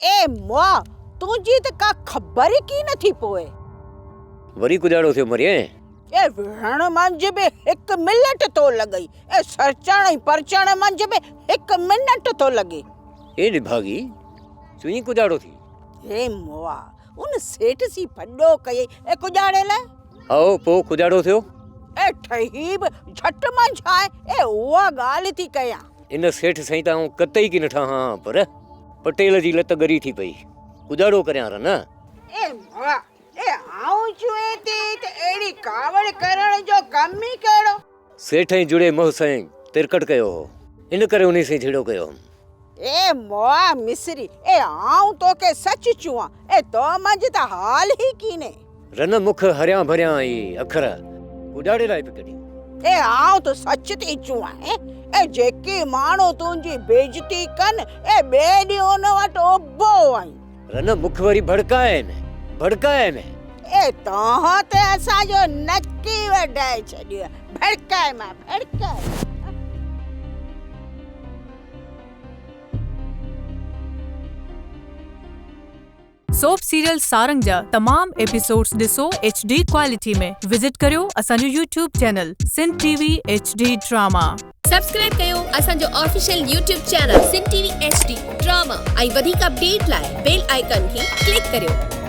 اي مئا، تنهنجي ته ڪا خبر ئي ڪين ٿي پوئي. وري ڪڄاڙو ٿيو مرين. اي وڙهڻ منجهه به هڪ ملٽ ٿو لڳئي، اي سرچڻ ۽ پرچڻ منجهه به هڪ منٽ ٿو لڳي. اي نڀاڳي، چوين ڪڄاڙو ٿي. اي مئا، ان سيٺ سين ڦڏو ڪيئي، اي ڪڄاڙي لاء. هائو، پوء ڪڄاڙو ٿيو؟ اي ٺهي به جهٽ منجهانء، اي اها ڳالهه ٿي ڪيان. ان سيٺ سائين ته آئون قطعي ڪين ٺاهان ها پر پٽيل جي لت ڳري ٿي پئي. ڪڄاڙو ڪريان را نه. اي مئا، اي آئون چوين ٿي ته اهڙي ڪاوڙ ڪرڻ جو ڪم ئي ڪهڙو؟ سيٺ ۽ جڙي منهن سائين ترڪٽ ڪيو هو، ان ڪري انهي سين جهيڙو ڪيو هوم. اي مئا مصري، اي آئون توکي سچ چوان، اي تو منجهه ته حال ئي ڪينهي. رن مک هريان ڀريان اي اکر ڪڄاڙي لاء پئي ڪڍين. اي آئون ته سچ ٿي چوان، اي جيڪي ماڻهو تنهنجي بيعزتي ڪن، اي ٻئي ڏينهن ان وٽ اڀو آهين. رن مک وري ڀڙڪائي ۾، ڀڙڪائي ۾. اي توهان ته اسان جو نڪ ئي وڍائي ڇڏيو آهي، ڀڙڪائي مان، ڀڙڪائي مان. سوپ سيريل سارنگ جا تمام ايپيسوڊز ڏسو ايڇ ڊي ڪوالٽي ۾ وزٽ ڪريو اسان جو YouTube channel Sindh T V H D drama. Subscribe ڪيو اسان جو official YouTube channel Sindh T V H D drama ۽ وڌيڪ اپڊيٽ لاء بيل آئيڪان کي ڪلڪ ڪريو.